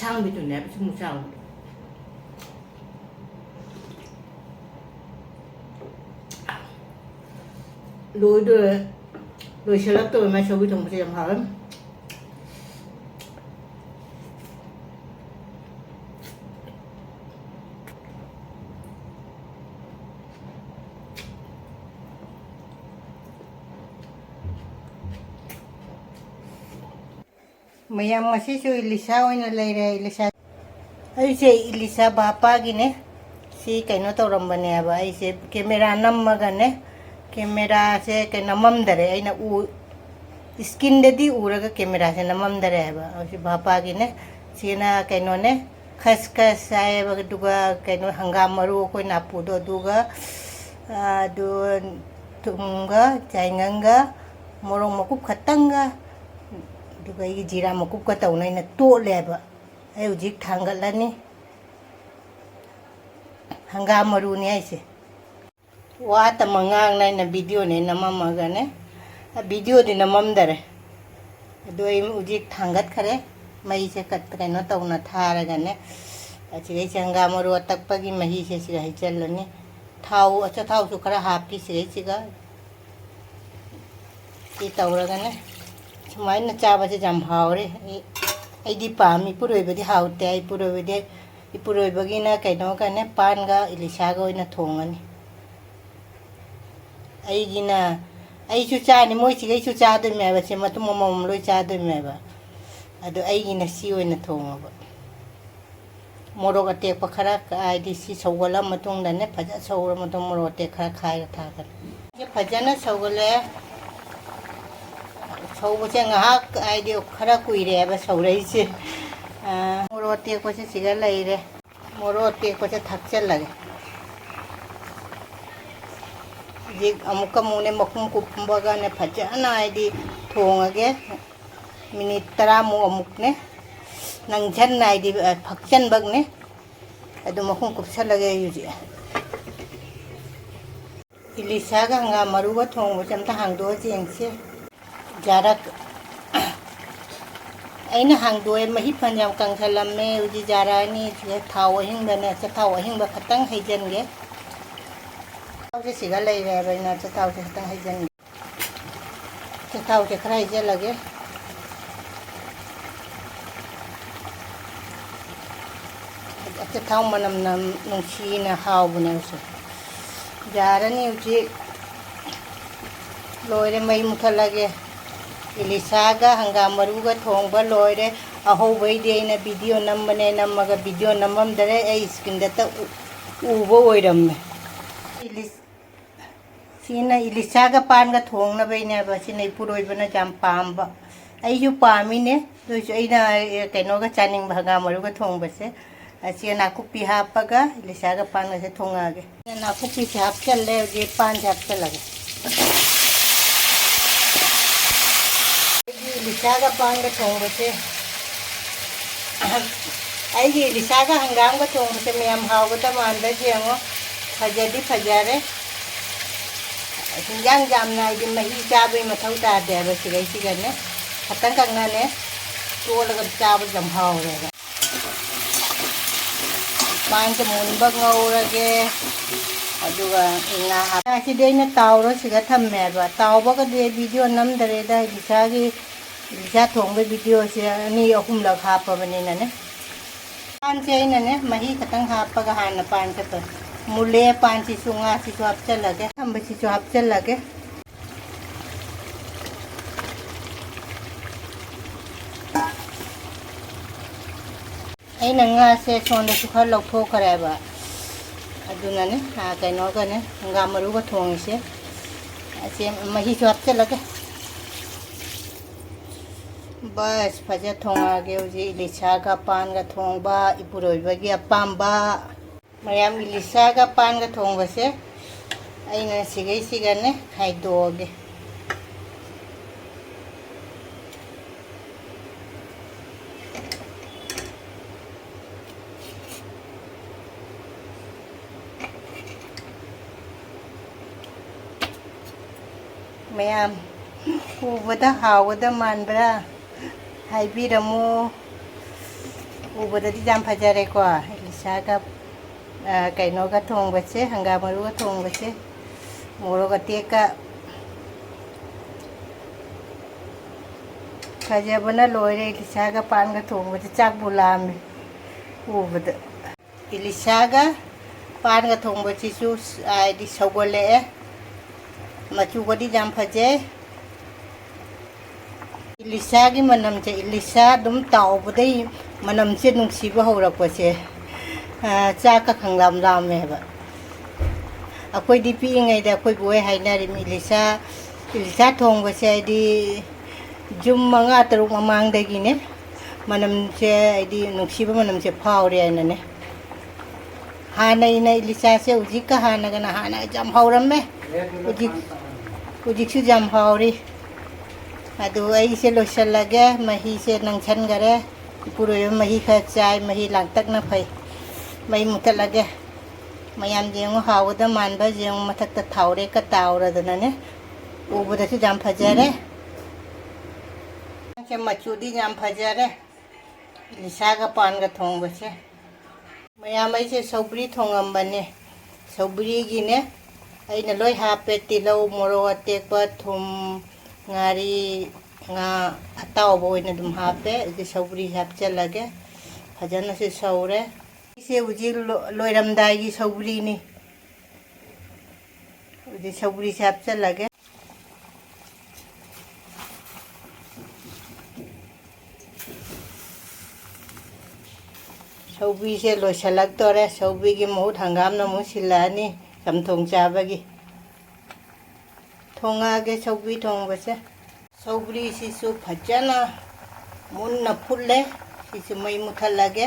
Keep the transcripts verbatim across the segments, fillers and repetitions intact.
ꯑꯁꯥꯡꯕꯤꯗꯨꯅꯦꯕ ꯁꯨꯝ ꯆꯥꯎꯕꯗꯣ꯫ ꯂꯣꯏꯗꯣꯔꯦ꯫ ꯂꯣꯏꯁꯤꯜꯂꯛꯇꯧꯔꯦ꯫ ꯃꯥꯏ ꯁꯧꯒ꯭ꯔꯤ ꯊꯣꯡꯕꯁꯦ ꯌꯥꯝ ꯍꯥꯎꯋꯦ꯫ ꯃꯌꯥꯝ, ꯉꯁꯤꯁꯨ ꯏꯂꯤꯁꯥ ꯑꯣꯏꯅ ꯂꯩꯔꯦ꯫ ꯏꯂꯤꯁꯥ, ꯑꯩꯁꯦ ꯏꯂꯤꯁꯥ ꯚꯥꯄꯥꯒꯤꯅꯦ꯫ ꯁꯤ ꯀꯩꯅꯣ ꯇꯧꯔꯝꯕꯅꯦꯕ, ꯑꯩꯁꯦ ꯀꯦꯃꯦꯔꯥ ꯅꯝꯃꯒꯅꯦ, ꯀꯦꯃꯦꯔꯥꯁꯦ ꯀꯩꯅꯣ ꯅꯝꯃꯝꯗꯔꯦ꯫ ꯑꯩꯅ ꯎ-, ꯏꯁꯀꯤꯟꯗꯗꯤ ꯎꯔꯒ ꯀꯦꯃꯦꯔꯥꯁꯦ ꯅꯝꯃꯝꯗꯔꯦ ꯍꯥꯏꯕ꯫ ꯍꯧꯖꯤꯛ ꯚꯥꯄꯥꯒꯤꯅꯦ꯫ ꯁꯤꯅ ꯀꯩꯅꯣꯅꯦ, ꯈꯁꯈꯁ ꯍꯥꯏꯌꯦꯕ, ꯑꯗꯨꯒ ꯀꯩꯅꯣ, ꯍꯪꯒꯥꯝ ꯃꯔꯨ ꯑꯩꯈꯣꯏ ꯅꯥꯄꯨꯗꯣ, ꯑꯗꯨꯒ, ꯑ, ꯑꯗꯨ ꯊꯨꯝꯒ ꯌꯥꯏꯉꯪꯒ ꯃꯣꯔꯣꯛ ꯃꯀꯨꯞ ꯈꯛꯇꯪꯒ, ꯑꯗꯨꯒ ꯑꯩꯒꯤ ꯖꯤꯔꯥ ꯃꯀꯨꯞꯀ ꯇꯧꯅ ꯑꯩꯅ ꯇꯣꯠꯂꯦꯕ꯫ ꯑꯩ ꯍꯧꯖꯤꯛ ꯊꯥꯡꯒꯠꯂꯅꯤ꯫ ꯍꯪꯒꯥꯝ ꯃꯔꯨꯅꯤ ꯍꯥꯏꯁꯦ꯫ ꯋꯥ ꯇꯝꯃ ꯉꯥꯡꯅ ꯑꯩꯅ ꯚꯤꯗꯤꯑꯣꯅꯦ ꯅꯝꯃꯝꯃꯒꯅꯦ꯫ ꯑ, ꯚꯤꯗꯤꯑꯣꯗꯤ ꯅꯝꯃꯝꯗꯔꯦ꯫ ꯑꯗꯨ ꯑꯩ ꯍꯧꯖꯤꯛ ꯊꯥꯡꯒꯠꯈꯔꯦ꯫ ꯃꯩꯁꯦ ꯀꯠ-, ꯀꯩꯅꯣ ꯇꯧꯅ ꯊꯥꯔꯒꯅꯦ꯫ ꯑꯁꯤꯗꯩꯁꯤ ꯍꯪꯒꯥꯝ ꯃꯔꯨ ꯑꯇꯛꯄꯒꯤ ꯃꯍꯤꯁꯦ ꯁꯤꯗ ꯍꯩꯖꯤꯜꯂꯅꯤ꯫ ꯊꯥꯎ, ꯑꯆꯥꯊꯥꯎꯁꯨ ꯈꯔ ꯍꯥꯞꯄꯤ ꯁꯤꯗꯩꯁꯤꯒ꯫ ꯁꯤ ꯇꯧꯔꯒꯅꯦ꯫ ꯁꯨꯃꯥꯏꯅ ꯆꯥꯕꯁꯦ ꯌꯥꯝ ꯍꯥꯎꯔꯦ꯫ ꯑꯩ, ꯑꯩꯗꯤ ꯄꯥꯝꯃꯤ꯫ ꯏꯄꯨꯔꯣꯏꯕꯗꯤ ꯍꯥꯎꯇꯦ꯫ ꯏꯄꯨꯔꯣꯏꯕꯗꯤ, ꯏꯄꯨꯔꯣꯏꯕꯒꯤꯅ ꯀꯩꯅꯣꯒꯅꯦ, ꯄꯥꯟꯒ ꯏꯂꯤꯁꯥꯒ ꯑꯣꯏꯅ ꯊꯣꯡꯉꯅꯤ꯫ ꯑꯩꯒꯤꯅ, ꯑꯩꯁꯨ ꯆꯥꯅꯤ, ꯃꯣꯏꯁꯤꯒꯩꯁꯨ ꯆꯥꯗꯣꯏꯅꯦꯕ꯫ ꯁꯦ ꯃꯇꯨꯝ ꯑꯃꯃꯝ ꯂꯣꯏ ꯆꯥꯗꯣꯏꯅꯦꯕ꯫ ꯑꯗꯣ ꯑꯩꯒꯤꯅ ꯁꯤ ꯑꯣꯏꯅ ꯊꯣꯡꯉꯕ꯫ ꯃꯣꯔꯣꯛ ꯑꯇꯦꯛꯄ ꯈꯔ, ꯍꯥꯏꯗꯤ ꯁꯤ ꯁꯧꯒꯠꯂ ꯃꯇꯨꯡꯗꯅꯦ, ꯐꯖꯅ ꯁꯧꯔ ꯃꯇꯨꯡ ꯃꯣꯔꯣꯛ ꯑꯇꯦꯛ ꯈꯔ ꯈꯥꯏꯔ ꯊꯥꯛꯀꯅꯤ꯫ ꯁꯤ ꯐꯖꯅ ꯁꯧꯒꯠꯂꯦ꯫ ꯁꯧꯕꯁꯦ ꯉꯥꯏꯍꯥꯛ, ꯍꯥꯏꯗꯤ ꯈꯔ ꯀꯨꯏꯔꯦꯕ ꯁꯧꯔꯛꯏꯁꯦ꯫ ꯑ, ꯃꯣꯔꯣꯛ ꯑꯇꯦꯛꯄꯁꯦ ꯁꯤꯒ ꯂꯩꯔꯦ꯫ ꯃꯣꯔꯣꯛ ꯑꯇꯦꯛꯄꯁꯦ ꯊꯥꯛꯆꯜꯂꯒꯦ꯫ ꯍꯧꯖꯤꯛ ꯑꯃꯨꯛꯀ ꯑꯃꯨꯛꯅꯦ ꯃꯈꯨꯝ ꯀꯨꯞꯄꯒꯅꯦ ꯐꯖꯅ, ꯍꯥꯏꯗꯤ, ꯊꯣꯡꯉꯒꯦ꯫ ꯃꯤꯅꯤꯠ ꯇꯔꯥꯃꯨꯛ ꯑꯃꯨꯛꯅꯦ ꯅꯪꯁꯟꯅ, ꯍꯥꯏꯗꯤ, ꯑ, ꯐꯛꯆꯟꯕꯛꯅꯦ꯫ ꯑꯗꯨ ꯃꯈꯨꯝ ꯀꯨꯞꯁꯜꯂꯒꯦ ꯑꯩ ꯍꯧꯖꯤꯛ꯫ ꯏꯂꯤꯁꯥꯒ ꯍꯪꯒꯥꯝ ꯃꯔꯨꯒ ꯊꯣꯡꯕꯁꯦ ꯑꯝꯇ ꯍꯥꯡꯗꯣꯛꯑ ꯌꯦꯡꯁꯤ꯫ ꯖꯥꯔꯛ-, ꯑꯩꯅ ꯍꯥꯡꯗꯣꯛꯑꯦ, ꯃꯍꯤ ꯐꯅꯌꯥꯝ ꯀꯪꯁꯜꯂꯝꯃꯦ꯫ ꯍꯧꯖꯤꯛ ꯌꯥꯔꯛꯑꯅꯤ꯫ ꯁꯤꯗ ꯊꯥꯎ ꯑꯍꯤꯡꯕꯅꯦ, ꯑꯆꯥꯊꯥꯎ ꯑꯍꯤꯡꯕ ꯈꯛꯇꯪ ꯍꯩꯖꯤꯟꯒꯦ꯫ ꯊꯥꯎꯁꯦ ꯁꯤꯒ ꯂꯩꯔꯦꯕ, ꯑꯩꯅ ꯑꯆꯥꯊꯥꯎꯁꯦ ꯈꯛꯇꯪ ꯍꯩꯖꯤꯟꯒꯦ꯫ ꯑꯆꯥꯊꯥꯎꯁꯦ ꯈꯔ ꯍꯩꯖꯤꯜꯂꯒꯦ꯫ ꯑꯆꯥꯊꯥꯎ ꯃꯅꯝ ꯅꯝ ꯅꯨꯡꯁꯤꯅ ꯍꯥꯎꯕꯅꯦ ꯁꯦ꯫ ꯌꯥꯔꯅꯤ ꯍꯧꯖꯤꯛ꯫ ꯂꯣꯏꯔꯦ, ꯃꯩ ꯃꯨꯊꯠꯂꯒꯦ꯫ ꯏꯂꯤꯁꯥꯒ ꯍꯪꯒꯥꯝ ꯃꯔꯨꯒ ꯊꯣꯡꯕ ꯂꯣꯏꯔꯦ꯫ ꯑꯍꯧꯕꯩꯗꯤ ꯑꯩꯅ video ꯅꯝꯕꯅꯦ, ꯅꯝꯃꯒ video ꯅꯝꯃꯝꯗꯔꯦ, ꯑꯩ screenꯗꯇ ꯎ-, ꯎꯕ ꯑꯣꯏꯔꯝꯃꯦ꯫ ꯏꯂꯤꯁ-, ꯁꯤꯅ ꯏꯂꯤꯁꯥꯒ ꯄꯥꯟꯒ ꯊꯣꯡꯅꯕꯩꯅꯦꯕ꯫ ꯁꯤꯅ ꯏꯄꯨꯔꯣꯏꯕꯅ ꯌꯥꯝ ꯄꯥꯝꯕ꯫ ꯑꯩꯁꯨ ꯄꯥꯝꯃꯤꯅꯦ, ꯑꯗꯨꯏꯁꯨ ꯑꯩꯅ, ꯑꯦ, ꯀꯩꯅꯣꯒ ꯆꯥꯅꯤꯡꯕ, ꯍꯪꯒꯥꯝ ꯃꯔꯨꯒ ꯊꯣꯡꯕꯁꯦ꯫ ꯑꯁꯤ ꯅꯥꯀꯨꯞꯄꯤ ꯍꯥꯞꯄꯒ ꯏꯂꯤꯁꯥꯒ ꯄꯥꯟꯒꯁꯦ ꯊꯣꯡꯉꯛꯑꯒꯦ꯫ ꯅꯥꯀꯨꯞꯄꯤꯁꯦ ꯍꯥꯞꯆꯜꯂꯦ, ꯍꯧꯖꯤꯛ ꯄꯥꯟꯁꯦ ꯍꯥꯞꯆꯜꯂꯒꯦ꯫ ꯑꯩꯒꯤ ꯏꯂꯤꯁꯥꯒ ꯄꯥꯟꯒ ꯊꯣꯡꯕꯁꯦ, ꯑꯩꯒꯤ ꯏꯂꯤꯁꯥꯒ ꯍꯪꯒꯥꯝꯒ ꯊꯣꯡꯕꯁꯦ ꯃꯌꯥꯝ ꯍꯥꯎꯒꯗ ꯃꯥꯟꯕ꯭ꯔꯥ ꯌꯦꯡꯉꯣ꯫ ꯐꯖꯗꯤ ꯐꯖꯔꯦ꯫ ꯍꯤꯟꯖꯥꯡ ꯌꯥꯝꯅ ꯍꯥꯏꯗꯤ ꯃꯍꯤ ꯆꯥꯕꯒꯤ ꯃꯊꯧ ꯇꯥꯗꯦꯕ꯫ ꯁꯤꯗꯩꯁꯤꯗꯅꯦ ꯈꯇꯪ ꯈꯛꯅꯅꯦ ꯇꯣꯠꯂꯒ ꯆꯥꯕꯁꯨ ꯌꯥꯝ ꯍꯥꯎꯔꯦꯕ꯫ ꯄꯥꯟꯁꯦ ꯃꯨꯟꯕ ꯉꯧꯔꯒꯦ꯫ ꯑꯗꯨꯒ ꯉꯥ ꯍꯥꯞ-, ꯉꯥꯁꯤꯗꯤ ꯑꯩꯅ ꯇꯥꯎꯔ ꯁꯤꯒ ꯊꯝꯃꯦꯕ꯫ ꯇꯥꯎꯕꯒꯗꯤ ꯑꯩ video ꯅꯝꯗꯔꯦꯗ꯫ ꯏꯂꯤꯁꯥꯒꯤ, ꯏꯂꯤꯁꯥ ꯊꯣꯡꯕꯒꯤ videoꯁꯦ ꯑꯅꯤ ꯑꯍꯨꯝꯂꯛ ꯍꯥꯞꯄꯕꯅꯤꯅꯅꯦ꯫ ꯄꯥꯟꯁꯦ ꯑꯩꯅꯅꯦ ꯃꯍꯤ ꯈꯛꯇꯪ ꯍꯥꯞꯄꯒ ꯍꯥꯟꯅ ꯄꯥꯟꯁꯦ ꯇꯧ-, ꯃꯨꯜꯂꯦ꯫ ꯄꯥꯟꯁꯤꯁꯨ ꯉꯥꯁꯤꯁꯨ ꯍꯥꯞꯆꯜꯂꯒꯦ꯫ ꯊꯝꯕꯁꯤꯁꯨ ꯍꯥꯞꯆꯜꯂꯒꯦ꯫ ꯑꯩꯅ ꯉꯥꯁꯦ ꯁꯣꯝꯗꯁꯨ ꯈꯔ ꯂꯧꯊꯣꯛꯈ꯭ꯔꯦꯕ, ꯑꯗꯨꯅꯅꯦ, ꯑꯥ, ꯀꯩꯅꯣꯒꯅꯦ, ꯍꯪꯒꯥꯝ ꯃꯔꯨꯒ ꯊꯣꯡꯉꯤꯁꯦ꯫ ꯑꯁꯦ ꯃꯍꯤꯁꯨ ꯍꯥꯞꯆꯜꯂꯒꯦ꯫ ꯕꯁ, ꯐꯖ ꯊꯣꯡꯉꯛꯑꯒꯦ ꯍꯧꯖꯤꯛ꯫ ꯏꯂꯤꯁꯥꯒ ꯄꯥꯟꯒ ꯊꯣꯡꯕ, ꯏꯄꯨꯔꯣꯏꯕꯒꯤ ꯑꯄꯥꯝꯕ꯫ ꯃꯌꯥꯝꯒꯤ ꯂꯤꯁꯥꯒ ꯄꯥꯟꯒ ꯊꯣꯡꯕꯁꯦ ꯑꯩꯅ ꯁꯤꯒꯩꯁꯤꯒꯅꯦ ꯈꯥꯏꯗꯣꯛꯑꯒꯦ꯫ ꯃꯌꯥꯝ ꯎꯕꯗ ꯍꯥꯎꯒꯗ ꯃꯥꯟꯕ꯭ꯔꯥ? ꯍꯥꯏꯕꯤꯔꯝꯃꯨ꯫ ꯎꯕꯗꯗꯤ ꯌꯥꯝ ꯐꯖꯔꯦꯀꯣ꯫ ꯏꯂꯤꯁꯥꯒ, ꯑ, ꯀꯩꯅꯣꯒ ꯊꯣꯡꯕꯁꯦ, ꯍꯪꯒꯥꯝ ꯃꯔꯨꯒ ꯊꯣꯡꯕꯁꯦ, ꯃꯣꯔꯣꯛ ꯑꯇꯦꯛꯀ꯫ ꯐꯖꯕꯅ ꯂꯣꯏꯔꯦ꯫ ꯏꯂꯤꯁꯥꯒ ꯄꯥꯟꯒ ꯊꯣꯡꯕꯁꯦ ꯆꯥꯛꯄꯨ ꯂꯥꯝꯃꯦ ꯎꯕꯗ꯫ ꯏꯂꯤꯁꯥꯒ ꯄꯥꯟꯒ ꯊꯣꯡꯕꯁꯤꯁꯨ ꯍꯥꯏꯗꯤ ꯁꯧꯒꯠꯂꯛꯑꯦ꯫ ꯃꯆꯨꯒꯗꯤ ꯌꯥꯝ ꯐꯖꯩ꯫ ꯏꯂꯤꯁꯥꯒꯤ ꯃꯅꯝꯁꯦ, ꯏꯂꯤꯁꯥ ꯑꯗꯨꯝ ꯇꯥꯎꯕꯗꯩ ꯃꯅꯝꯁꯦ ꯅꯨꯡꯁꯤꯕ ꯍꯧꯔꯛꯄꯁꯦ, ꯑ, ꯆꯥꯛꯀ ꯈꯪꯂꯥꯝ ꯂꯥꯝꯃꯦꯕ꯫ ꯑꯩꯈꯣꯏꯗꯤ ꯄꯤꯛꯏꯉꯩꯗ ꯑꯩꯈꯣꯏ ꯕꯣꯏ ꯍꯥꯏꯅꯔꯤꯃꯤ, "ꯏꯂꯤꯁꯥ, ꯏꯂꯤꯁꯥ ꯊꯣꯡꯕꯁꯦ ꯍꯥꯏꯗꯤ ꯌꯨꯝ ꯃꯉꯥ ꯇꯔꯨꯛ ꯃꯃꯥꯡꯗꯒꯤꯅꯦ ꯃꯅꯝꯁꯦ, ꯍꯥꯏꯗꯤ ꯅꯨꯡꯁꯤꯕ ꯃꯅꯝꯁꯦ ꯐꯥꯎꯔꯦ" ꯍꯥꯏꯅꯅꯦ꯫ ꯍꯥꯟꯅꯩꯅ ꯏꯂꯤꯁꯥꯁꯦ ꯍꯧꯖꯤꯛꯀ ꯍꯥꯟꯅꯒꯅ ꯍꯥꯟꯅ ꯌꯥꯝ ꯍꯥꯎꯔꯝꯃꯦ꯫ ꯍꯧꯖꯤꯛ, ꯍꯧꯖꯤꯛꯁꯨ ꯌꯥꯝ ꯍꯥꯎꯔꯤ꯫ ꯑꯗꯨ ꯑꯩꯁꯦ ꯂꯣꯏꯁꯤꯜꯂꯒꯦ꯫ ꯃꯍꯤꯁꯦ ꯅꯪꯁꯟꯈꯔꯦ꯫ ꯏꯄꯨꯔꯣꯏꯕ ꯃꯍꯤ ꯈꯔ ꯆꯥꯏ꯫ ꯃꯍꯤ ꯂꯥꯡꯇꯛꯅ ꯐꯩ꯫ ꯃꯩ ꯃꯨꯊꯠꯂꯒꯦ꯫ ꯃꯌꯥꯝ ꯌꯦꯡꯉꯨ, ꯍꯥꯎꯒꯗ ꯃꯥꯟꯕ ꯌꯦꯡꯉꯨ, ꯃꯊꯛꯇ ꯊꯥꯎꯔꯦꯛꯀ ꯇꯥꯎꯔꯗꯅꯅꯦ꯫ ꯎꯕꯗꯁꯨ ꯌꯥꯝ ꯐꯖꯔꯦ꯫ ꯃꯆꯨꯗꯤ ꯌꯥꯝ ꯐꯖꯔꯦ꯫ ꯏꯂꯤꯁꯥꯒ ꯄꯥꯟꯒ ꯊꯣꯡꯕꯁꯦ꯫ ꯃꯌꯥꯝ, ꯑꯩꯁꯦ ꯁꯧꯒ꯭ꯔꯤ ꯊꯣꯡꯉꯝꯕꯅꯦ꯫ ꯁꯧꯒ꯭ꯔꯤꯒꯤꯅꯦ ꯑꯩꯅ ꯂꯣꯏ ꯍꯥꯞꯄꯦ꯫ ꯇꯤꯜꯍꯧ, ꯃꯣꯔꯣꯛ ꯑꯇꯦꯛꯄ, ꯊꯨꯝ, ꯉꯥꯔꯤ, ꯉꯥ ꯑꯇꯥꯎꯕ ꯑꯣꯏꯅ ꯑꯗꯨꯝ ꯍꯥꯞꯄꯦ꯫ ꯑꯗꯨ ꯁꯧꯒ꯭ꯔꯤ ꯍꯥꯞꯆꯜꯂꯒꯦ꯫ ꯐꯖꯅꯁꯨ ꯁꯧꯔꯦ꯫ ꯁꯤꯁꯦ ꯍꯧꯖꯤꯛ ꯂꯣ-, ꯂꯣꯏꯔꯝꯗꯥꯏꯒꯤ ꯁꯧꯒ꯭ꯔꯤꯅꯤ꯫ ꯍꯧꯖꯤꯛ ꯁꯧꯒ꯭ꯔꯤꯁꯦ ꯍꯥꯞꯆꯜꯂꯒꯦ꯫ ꯁꯧꯒ꯭ꯔꯤꯁꯦ ꯂꯣꯏꯁꯤꯜꯂꯛꯇꯣꯔꯦ꯫ ꯁꯧꯒ꯭ꯔꯤꯒꯤ ꯃꯍꯨꯠ ꯍꯪꯒꯥꯝꯅ ꯑꯃꯨꯛ ꯁꯤꯜꯂꯛꯑꯅꯤ ꯆꯝꯊꯣꯡ ꯆꯥꯕꯒꯤ꯫ ꯊꯣꯡꯉꯛꯑꯒꯦ ꯁꯧꯒ꯭ꯔꯤ ꯊꯣꯡꯕꯁꯦ꯫ ꯁꯧꯒ꯭ꯔꯤꯁꯤꯁꯨ ꯐꯖꯅ ꯃꯨꯟꯅ ꯐꯨꯠꯂꯦ꯫ ꯁꯤꯁꯨ ꯃꯩ ꯃꯨꯊꯠꯂꯒꯦ꯫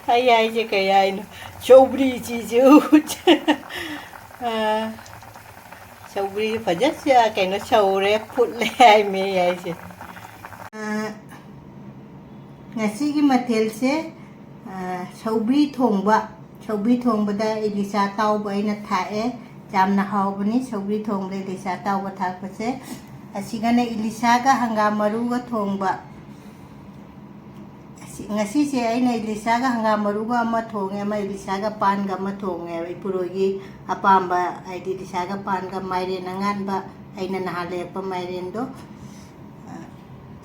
ꯑꯩ ꯍꯥꯏꯁꯦ ꯀꯩ ꯍꯥꯏꯅꯣ? ꯁꯧꯒ꯭ꯔꯤꯁꯤꯁꯨ꯫ ꯑꯥ, ꯁꯧꯒ꯭ꯔꯤꯁꯨ ꯐꯖꯅ ꯀꯩꯅꯣ ꯁꯧꯔꯦ, ꯐꯨꯠꯂꯦ ꯍꯥꯏꯃꯦ ꯑꯩ ꯍꯥꯏꯁꯦ꯫ ꯑꯥ, ꯉꯁꯤꯒꯤ ꯃꯊꯦꯜꯁꯦ, ꯑꯥ, ꯁꯧꯒ꯭ꯔꯤ ꯊꯣꯡꯕ꯫ ꯁꯧꯒ꯭ꯔꯤ ꯊꯣꯡꯕꯗ ꯏꯂꯤꯁꯥ ꯑꯇꯥꯎꯕ ꯑꯩꯅ ꯊꯥꯛꯑꯦ꯫ ꯌꯥꯝꯅ ꯍꯥꯎꯕꯅꯤ ꯁꯧꯒ꯭ꯔꯤ ꯊꯣꯡꯕꯗ ꯏꯂꯤꯁꯥ ꯑꯇꯥꯎꯕ ꯊꯥꯛꯄꯁꯦ꯫ ꯑꯁꯤꯒꯅ ꯏꯂꯤꯁꯥꯒ ꯍꯪꯒꯥꯝ ꯃꯔꯨꯒ ꯊꯣꯡꯕ꯫ ꯉꯁꯤꯁꯦ ꯑꯩꯅ ꯏꯂꯤꯁꯥꯒ ꯍꯪꯒꯥꯝ ꯃꯔꯨꯒ ꯑꯃ ꯊꯣꯡꯉꯦ, ꯑꯃ ꯏꯂꯤꯁꯥꯒ ꯄꯥꯟꯒ ꯑꯃ ꯊꯣꯡꯉꯦꯕ꯫ ꯏꯄꯨꯔꯣꯏꯒꯤ ꯑꯄꯥꯝꯕ, ꯍꯥꯏꯗꯤ ꯏꯂꯤꯁꯥꯒ ꯄꯥꯟꯒ ꯃꯥꯏꯔꯦꯟ ꯑꯉꯥꯟꯕ, ꯑꯩꯅ ꯅꯍꯥꯟ ꯂꯩꯔꯛꯄ ꯃꯥꯏꯔꯦꯟꯗꯣ꯫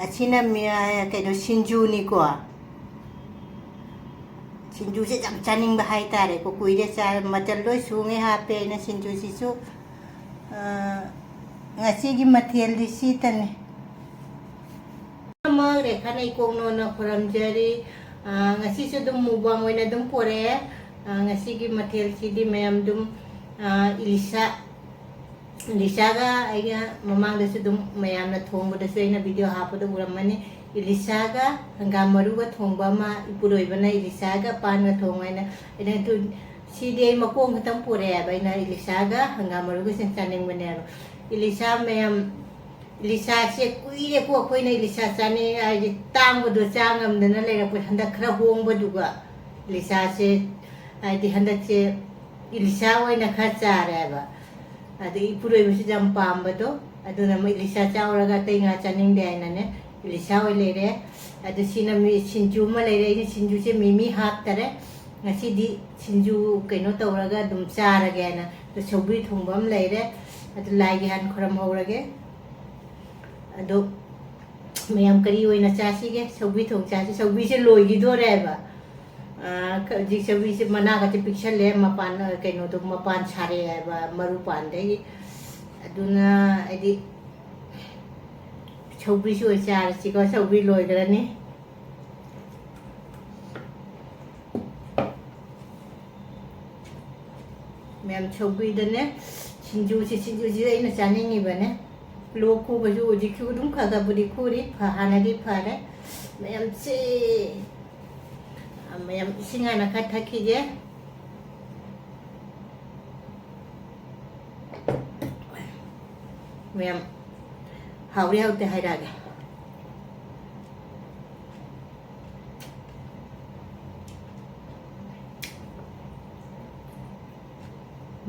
ꯑꯁꯤꯅ ꯃꯤ-, ꯀꯩꯅꯣ, ꯁꯤꯡꯖꯨꯅꯤꯀꯣ꯫ ꯁꯤꯡꯖꯨꯁꯦ ꯌꯥꯝ ꯆꯥꯅꯤꯡꯕ ꯍꯥꯏꯇꯥꯔꯦꯀꯣ, ꯀꯨꯏꯔꯦ ꯆꯥ-, ꯃꯆꯜ ꯂꯣꯏ ꯁꯨꯉꯩ ꯍꯥꯞꯄꯦ ꯑꯩꯅ ꯁꯤꯡꯖꯨꯁꯤꯁꯨ꯫ ꯑ, ꯉꯁꯤꯒꯤ ꯃꯊꯦꯜꯗꯤ ꯁꯤꯇꯅꯤ꯫ ꯑꯃ ꯔꯦꯈꯥꯅ ꯏꯀꯣꯛꯅꯣꯅ ꯈꯨꯔꯝꯖꯔꯤ꯫ ꯑ, ꯉꯁꯤꯁꯨ ꯑꯗꯨꯝ mukbang ꯑꯣꯏꯅ ꯑꯗꯨꯝ ꯄꯣꯔꯛꯑꯦ꯫ ꯑ, ꯉꯁꯤꯒꯤ ꯃꯊꯦꯜꯁꯤꯗꯤ ꯃꯌꯥꯝ ꯑꯗꯨꯝ, ꯑ, ꯏꯂꯤꯁꯥ, ꯏꯂꯤꯁꯥꯒ ꯑꯩꯒ ꯃꯃꯥꯡꯗꯁꯨ ꯑꯗꯨꯝ ꯃꯌꯥꯝꯅ ꯊꯣꯡꯕꯗꯁꯨ ꯑꯩꯅ video ꯍꯥꯞꯄꯗ ꯎꯔꯝꯃꯅꯤ꯫ ꯏꯂꯤꯁꯥꯒ ꯍꯪꯒꯥꯝ ꯃꯔꯨꯒ ꯊꯣꯡꯕ ꯑꯃ, ꯏꯄꯨꯔꯣꯏꯕꯅ ꯏꯂꯤꯁꯥꯒ ꯄꯥꯟꯒ ꯊꯣꯡꯉꯣ ꯍꯥꯏꯅ꯫ ꯑꯩꯅ ꯑꯗꯨ, ꯁꯤꯗꯤ ꯑꯩ ꯃꯀꯣꯡ ꯈꯛꯇꯪ ꯄꯨꯔꯛꯑꯦꯕ, ꯑꯩꯅ ꯏꯂꯤꯁꯥꯒ ꯍꯪꯒꯥꯝ ꯃꯔꯨꯒꯁꯦ ꯆꯥꯅꯤꯡꯕꯅꯦꯕ꯫ ꯏꯂꯤꯁꯥ ꯃꯌꯥꯝ, ꯏꯂꯤꯁꯥꯁꯦ ꯀꯨꯏꯔꯦꯀꯣ ꯑꯩꯈꯣꯏꯅ ꯏꯂꯤꯁꯥ ꯆꯥꯅꯤꯡꯉꯦ ꯍꯥꯏꯁꯦ, ꯇꯥꯡꯕꯗꯣ ꯆꯥ ꯉꯝꯗꯅ ꯂꯩꯔꯛꯄ꯫ ꯍꯟꯗꯛ ꯈꯔ ꯍꯣꯡꯕꯗꯨꯒ ꯏꯂꯤꯁꯥꯁꯦ, ꯍꯥꯏꯗꯤ ꯍꯟꯗꯛꯁꯦ ꯏꯂꯤꯁꯥ ꯑꯣꯏꯅ ꯈꯔ ꯆꯥꯔꯦꯕ꯫ ꯑꯗꯒꯤ ꯏꯄꯨꯔꯣꯏꯕꯁꯨ ꯌꯥꯝ ꯄꯥꯝꯕꯗꯣ, ꯑꯗꯨꯅ ꯃꯣꯏ ꯏꯂꯤꯁꯥ ꯆꯥꯎꯔꯒ ꯑꯇꯩ ꯉꯥ ꯆꯥꯅꯤꯡꯗꯦ ꯍꯥꯏꯅꯅꯦ, ꯏꯂꯤꯁꯥ ꯑꯣꯏ ꯂꯩꯔꯦ꯫ ꯑꯗꯨ ꯁꯤꯅ ꯃꯤ ꯁꯤꯡꯖꯨ ꯑꯃ ꯂꯩꯔꯦ꯫ ꯑꯩꯅ ꯁꯤꯡꯖꯨꯁꯦ ꯃꯤꯃꯤ ꯍꯥꯞꯇꯔꯦ꯫ ꯉꯁꯤꯗꯤ ꯁꯤꯡꯖꯨ ꯀꯩꯅꯣ ꯇꯧꯔꯒ ꯑꯗꯨꯝ ꯆꯥꯔꯒꯦꯅ꯫ ꯑꯗꯨ ꯁꯧꯒ꯭ꯔꯤ ꯊꯣꯡꯕ ꯑꯃ ꯂꯩꯔꯦ꯫ ꯑꯗꯨ ꯂꯥꯏꯒꯤ ꯍꯥꯟꯅ ꯈꯨꯔꯝꯍꯧꯔꯒꯦ꯫ ꯑꯗꯣ ꯃꯌꯥꯝ ꯀꯔꯤ ꯑꯣꯏꯅ ꯆꯥꯁꯤꯒꯦ? ꯁꯧꯒ꯭ꯔꯤ ꯊꯣꯡ ꯆꯥꯁꯤ꯫ ꯁꯧꯒ꯭ꯔꯤꯁꯦ ꯂꯣꯏꯈꯤꯗꯣꯔꯦꯕ꯫ ꯑꯥ, ꯍꯧꯖꯤꯛ ꯁꯧꯒ꯭ꯔꯤꯁꯦ ꯃꯅꯥꯒꯁꯦ ꯄꯤꯛꯁꯜꯂꯦ, ꯃꯄꯥꯟ, ꯑ, ꯀꯩꯅꯣꯗꯣ, ꯃꯄꯥꯟ ꯁꯥꯔꯛꯑꯦꯕ, ꯃꯔꯨ ꯄꯥꯟꯗꯒꯤ꯫ ꯑꯗꯨꯅ ꯑꯩꯗꯤ ꯁꯧꯒ꯭ꯔꯤꯁꯨ ꯑꯣꯏ ꯆꯥꯔꯁꯤꯀꯣ, ꯁꯧꯒ꯭ꯔꯤ ꯂꯣꯏꯈ꯭ꯔꯅꯤ꯫ ꯃꯌꯥꯝ ꯁꯧꯒ꯭ꯔꯤꯗꯅꯦ, ꯁꯤꯡꯖꯨꯁꯤ, ꯁꯤꯡꯖꯨꯁꯤ ꯑꯩꯅ ꯆꯥꯅꯤꯡꯉꯤꯕꯅꯦ꯫ ꯂꯣꯛ ꯈꯨꯕꯁꯨ ꯍꯧꯖꯤꯛꯁꯨ ꯑꯗꯨꯝ ꯈꯔ ꯈꯔꯕꯨꯗꯤ ꯈꯨꯔꯤ, ꯐ-, ꯍꯥꯟꯅꯗꯤ ꯐꯔꯦ꯫ ꯃꯌꯥꯝꯁꯦ, ꯃꯌꯥꯝ ꯏꯁꯤꯡ ꯍꯥꯟꯅ ꯈꯔ ꯊꯛꯈꯤꯒꯦ꯫ ꯃꯌꯥꯝ, ꯍꯥꯎꯔꯤ ꯍꯥꯎꯇꯦ ꯍꯥꯏꯔꯛꯑꯒꯦ꯫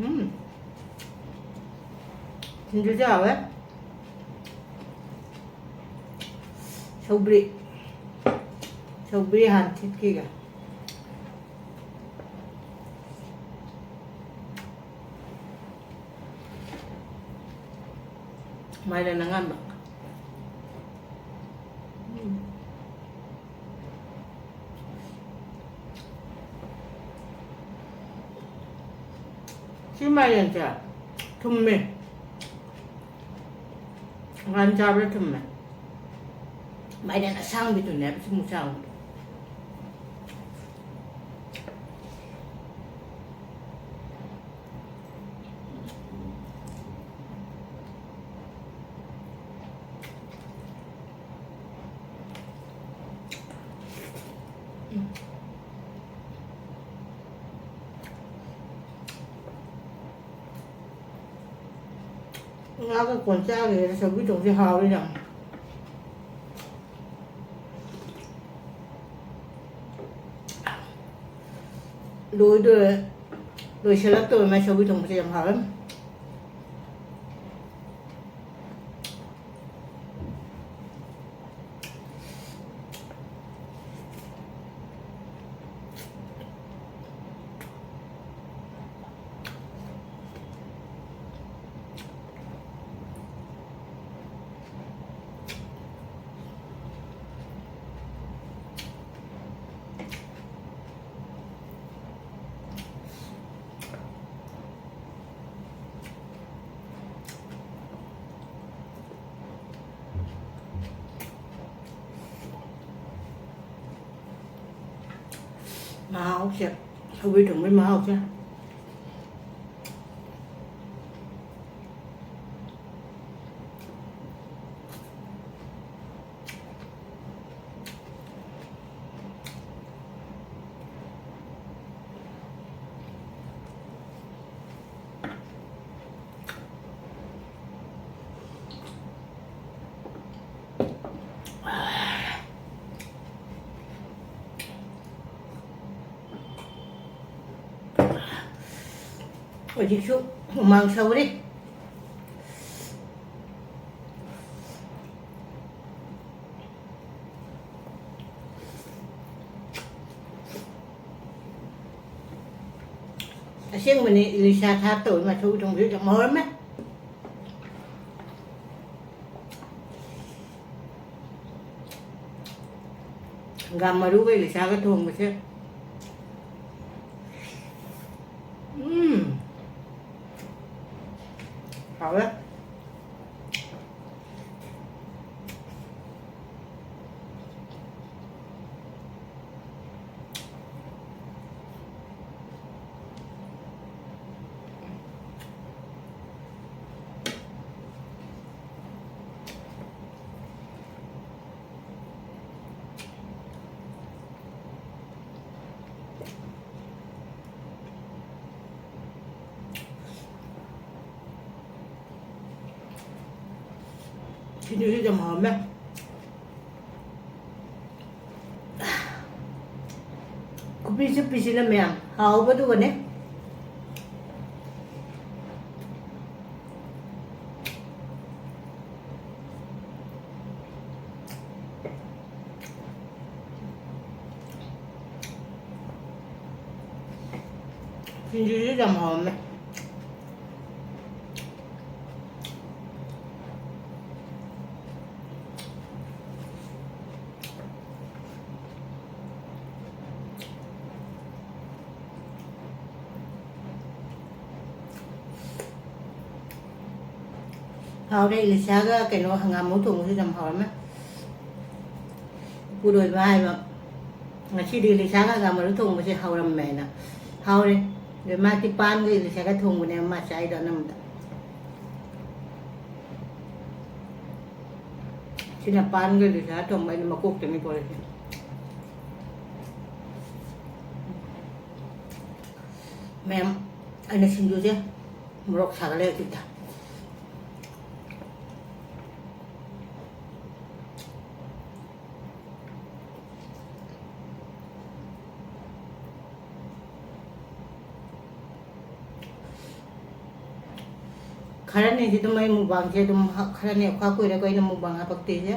ꯎꯝ꯫ ꯁꯤꯡꯖꯨꯁꯨ ꯍꯥꯎꯋꯦ꯫ ꯁꯧꯒ꯭ꯔꯤ꯫ ꯁꯧꯒ꯭ꯔꯤ ꯍꯥꯟꯅ ꯊꯤꯠꯈꯤꯒꯦ꯫ ꯃꯥꯏꯔꯦꯟ ꯑꯉꯥꯟꯕ꯫ ꯁꯤ ꯃꯥꯏꯔꯦꯟꯁꯦ ꯊꯨꯝꯃꯦ꯫ ꯉꯥꯟ ꯆꯥꯕꯗ ꯊꯨꯝꯃꯦ꯫ ꯃꯥꯏꯔꯦꯟ ꯑꯁꯥꯡꯕꯤꯗꯨꯅꯦꯕ ꯊꯨꯝ ꯆꯥꯡꯕꯗꯣ꯫ ꯉꯥꯒ ꯀꯣꯟ ꯆꯥꯈꯤꯔꯦꯗ, ꯁꯧꯒ꯭ꯔꯤ ꯊꯣꯡꯁꯦ ꯍꯥꯎꯋꯤ ꯌꯥꯝ꯫ ꯂꯣꯏꯗꯣꯔꯦ, ꯂꯣꯏꯁꯤꯜꯂꯛꯇꯣꯔꯦ ꯃꯥꯏ ꯁꯧꯒ꯭ꯔꯤ ꯊꯣꯡꯕꯁꯦ ꯌꯥꯝ ꯍꯥꯎꯋꯦ꯫ ꯃꯍꯥꯎꯁꯦ, ꯁꯧꯒ꯭ꯔꯤ ꯊꯣꯡꯕꯒꯤ ꯃꯍꯥꯎꯁꯦ꯫ ꯍꯧꯖꯤꯛꯁꯨ ꯍꯨꯃꯥꯡ ꯁꯧꯔꯤ꯫ ꯑꯁꯦꯡꯕꯅꯤ, ꯏꯂꯤꯁꯥ ꯊꯥꯛ ꯇꯧꯏ, ꯃꯁꯧ ꯊꯣꯡꯕꯁꯨ ꯌꯥꯝ ꯍꯥꯎꯔꯝꯃꯦ꯫ ꯍꯪꯒꯥꯝ ꯃꯔꯨꯒ ꯏꯂꯤꯁꯥꯒ ꯊꯣꯡꯕꯁꯦ꯫ ꯎꯝ꯫ ꯍꯥꯎꯋꯦ꯫ ꯁꯤꯡꯖꯨꯁꯤ ꯌꯥꯝ ꯍꯥꯎꯔꯝꯃꯦ꯫ ꯈꯨꯄꯤ ꯆꯨꯞꯄꯤꯁꯤꯅ ꯃꯌꯥꯝ ꯍꯥꯎꯕꯗꯨꯒꯅꯦ꯫ ꯁꯤꯡꯖꯨꯁꯨ ꯌꯥꯝ ꯍꯥꯎꯔꯝꯃꯦ꯫ ꯍꯥꯎꯔꯦ, ꯏꯂꯤꯁꯥꯒ ꯀꯩꯅꯣ ꯍꯪꯒꯥꯝ ꯃꯔꯨ ꯊꯣꯡꯕꯁꯨ ꯌꯥꯝ ꯍꯥꯎꯔꯝꯃꯦ꯫ ꯏꯄꯨꯔꯣꯏꯕ ꯍꯥꯏꯕ, "ꯉꯁꯤꯗꯤ ꯏꯂꯤꯁꯥꯒ ꯍꯪꯒꯥꯝ ꯃꯔꯨ ꯊꯣꯡꯕꯁꯦ ꯍꯥꯎꯔꯝꯃꯦꯅ"꯫ ꯍꯥꯎꯔꯦ꯫ ꯑꯗꯨ ꯃꯥꯗꯤ ꯄꯥꯟꯒ ꯏꯂꯤꯁꯥꯒ ꯊꯣꯡꯕꯅꯦꯕ ꯃꯥ ꯆꯥꯏꯗꯣ ꯑꯅꯝꯕꯗ꯫ ꯁꯤꯅ ꯄꯥꯟꯒ ꯏꯂꯤꯁꯥꯒ ꯊꯣꯡꯕ, ꯑꯩꯅ ꯃꯀꯣꯛꯇꯅꯤ ꯄꯣꯔꯛꯏꯁꯦ꯫ ꯃꯌꯥꯝ, ꯑꯩꯅ ꯁꯤꯡꯖꯨꯁꯦ ꯃꯣꯔꯣꯛ ꯁꯥꯒꯠꯂꯦ ꯍꯧꯖꯤꯛꯇ꯫ ꯈꯔꯅꯤꯗꯤ ꯑꯗꯨꯝ ꯑꯩ ꯃꯨꯛꯕꯥꯡꯁꯦ ꯑꯗꯨꯝ ꯍ-, ꯈꯔꯅꯤ ꯈꯔ ꯀꯨꯏꯔꯦꯀꯣ ꯑꯩꯅ ꯃꯨꯛꯕꯥꯡ ꯍꯥꯄꯛꯇ꯭ꯔꯤꯁꯦ꯫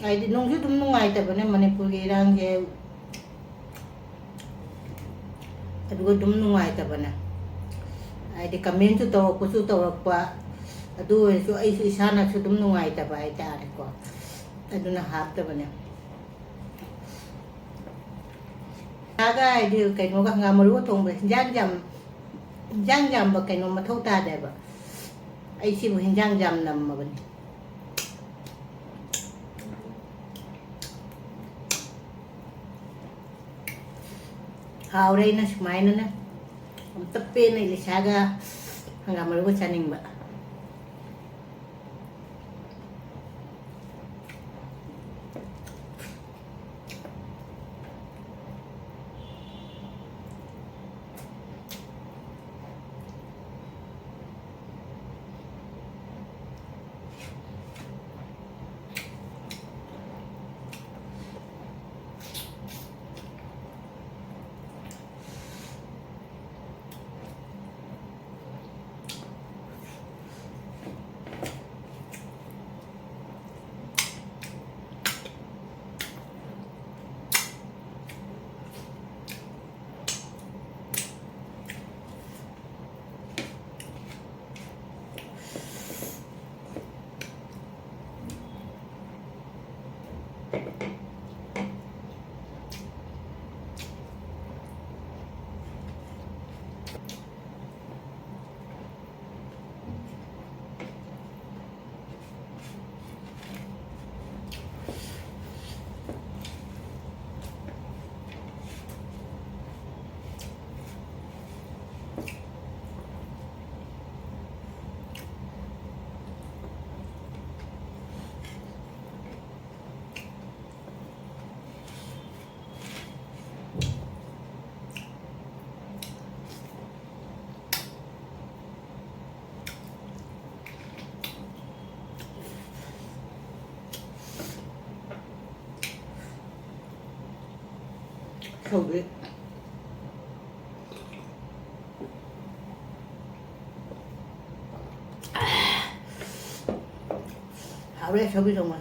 ꯍꯥꯏꯗꯤ ꯅꯨꯡꯁꯨ ꯑꯗꯨꯝ ꯅꯨꯡꯉꯥꯏꯇꯕꯅꯦ ꯃꯅꯤꯄꯨꯔꯒꯤ ꯏꯔꯥꯡꯁꯦ꯫ ꯑꯗꯨꯒ ꯑꯗꯨꯝ ꯅꯨꯡꯉꯥꯏꯇꯕꯅꯦ꯫ ꯍꯥꯏꯗꯤ comment ꯁꯨ ꯇꯧꯔꯛꯄꯁꯨ ꯇꯧꯔꯛꯄ, ꯑꯗꯨ ꯑꯣꯏꯔꯁꯨ ꯑꯩꯁꯨ ꯏꯁꯥꯅꯁꯨ ꯑꯗꯨꯝ ꯅꯨꯡꯉꯥꯏꯇꯕ ꯍꯥꯏꯇꯥꯔꯦꯀꯣ, ꯑꯗꯨꯅ ꯍꯥꯞꯇꯕꯅꯦ꯫ ꯁꯥꯒ ꯍꯥꯏꯗꯤ ꯀꯩꯅꯣꯒ ꯍꯪꯒꯥꯝ ꯃꯔꯨꯒ ꯊꯣꯡꯕ ꯍꯤꯟꯖꯥꯡ ꯌꯥꯝ, ꯍꯤꯟꯖꯥꯡ ꯌꯥꯝꯕ ꯀꯩꯅꯣ ꯃꯊꯧ ꯇꯥꯗꯦꯕ꯫ ꯑꯩ ꯁꯤꯕꯨ ꯍꯤꯟꯖꯥꯡ ꯌꯥꯝ ꯅꯝꯃꯕꯅꯤ꯫ ꯍꯥꯎꯔꯦ꯫ ꯑꯩꯅ ꯁꯨꯃꯥꯏꯅꯅꯦ ꯑꯝꯇ ꯄꯦꯟꯅ ꯏꯂꯤꯁꯥꯒ ꯍꯪꯒꯥꯝ ꯃꯔꯨꯒ ꯆꯥꯅꯤꯡꯕ꯫ ꯁꯧꯒ꯭ꯔꯤ꯫ ꯍꯥꯎꯔꯦ ꯁꯧꯒ꯭ꯔꯤ ꯊꯣꯡꯕ꯫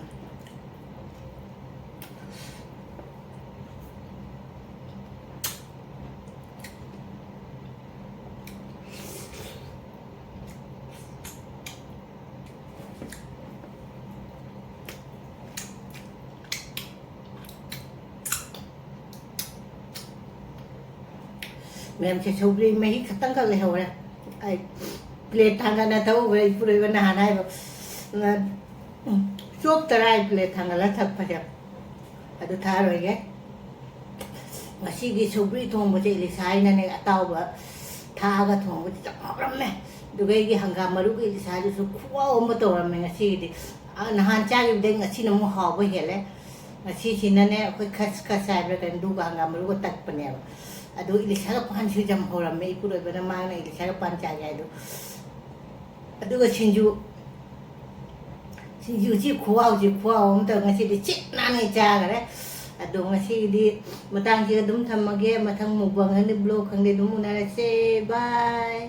ꯃꯌꯥꯝꯁꯦ ꯁꯧꯒ꯭ꯔꯤ ꯃꯍꯤ ꯈꯛꯇꯪꯈꯛ ꯂꯩꯍꯧꯔꯦ꯫ ꯑꯩ ꯄ꯭ꯂꯦꯠ ꯊꯥꯡꯒꯠꯅ ꯊꯛꯎꯕ꯭ꯔꯥ, ꯏꯄꯨꯔꯣꯏꯕ ꯅꯍꯥꯟ ꯍꯥꯏꯕ, ꯆꯣꯞ ꯇꯔꯥ ꯄ꯭ꯂꯦꯠ ꯊꯥꯡꯒꯠꯂ ꯊꯛꯄꯁꯦ꯫ ꯑꯗꯨ ꯊꯛꯑꯔꯣꯏꯒꯦ꯫ ꯉꯁꯤꯒꯤ ꯁꯧꯒ꯭ꯔꯤ ꯊꯣꯡꯕꯁꯦ ꯏꯂꯤꯁꯥ ꯍꯥꯏꯅꯅꯦ ꯑꯇꯥꯎꯕ ꯊꯥꯛꯑꯒ ꯊꯣꯡꯕꯁꯦ ꯌꯥꯝ ꯍꯥꯎꯔꯝꯃꯦ꯫ ꯑꯗꯨꯒ ꯑꯩꯒꯤ ꯍꯪꯒꯥꯝ ꯃꯔꯨꯒꯤ ꯏꯂꯤꯁꯥꯗꯨꯁꯨ ꯈꯨꯍꯥꯎ ꯑꯃ ꯇꯧꯔꯝꯃꯦ ꯉꯁꯤꯒꯤꯗꯤ꯫ ꯑ, ꯅꯍꯥꯟ ꯆꯥꯈꯤꯕꯗꯩ ꯉꯁꯤꯅ ꯑꯃꯨꯛ ꯍꯥꯎꯕ ꯍꯦꯜꯂꯦ꯫ ꯉꯁꯤꯁꯤꯅꯅꯦ ꯑꯩꯈꯣꯏ ꯈꯁ ꯈꯁ ꯍꯥꯏꯕ꯭ꯔꯥ ꯀꯩꯅꯣ, ꯑꯗꯨꯒ ꯍꯪꯒꯥꯝ ꯃꯔꯨꯒ ꯇꯛꯄꯅꯦꯕ꯫ ꯑꯗꯨ ꯏꯂꯤꯁꯥꯒ ꯄꯥꯟꯁꯨ ꯌꯥꯝ ꯍꯧꯔꯝꯃꯦ, ꯏꯄꯨꯔꯣꯏꯕꯅ ꯃꯥꯅ ꯏꯂꯤꯁꯥꯒ ꯄꯥꯟ ꯆꯥꯒꯦ ꯍꯥꯏꯗꯣ꯫ ꯑꯗꯨꯒ ꯁꯤꯡꯖꯨ, ꯁꯤꯡꯖꯨꯁꯤ ꯈꯨꯍꯥꯎꯁꯤ ꯈꯨꯍꯥꯎ ꯑꯃ ꯇꯧꯔꯦ꯫ ꯉꯁꯤꯗꯤ ꯆꯤꯠ ꯅꯥꯟꯅ ꯆꯥꯈꯔꯦ꯫ ꯑꯗꯣ ꯉꯁꯤꯒꯤꯗꯤ ꯃꯇꯥꯡꯁꯤꯗ ꯑꯗꯨꯝ ꯊꯝꯃꯒꯦ꯫ ꯃꯊꯪ mukbang ꯈꯪꯗꯦ, vlog ꯈꯪꯗꯦ, ꯑꯗꯨꯝ ꯎꯅꯔꯁꯦ꯫ Bye꯫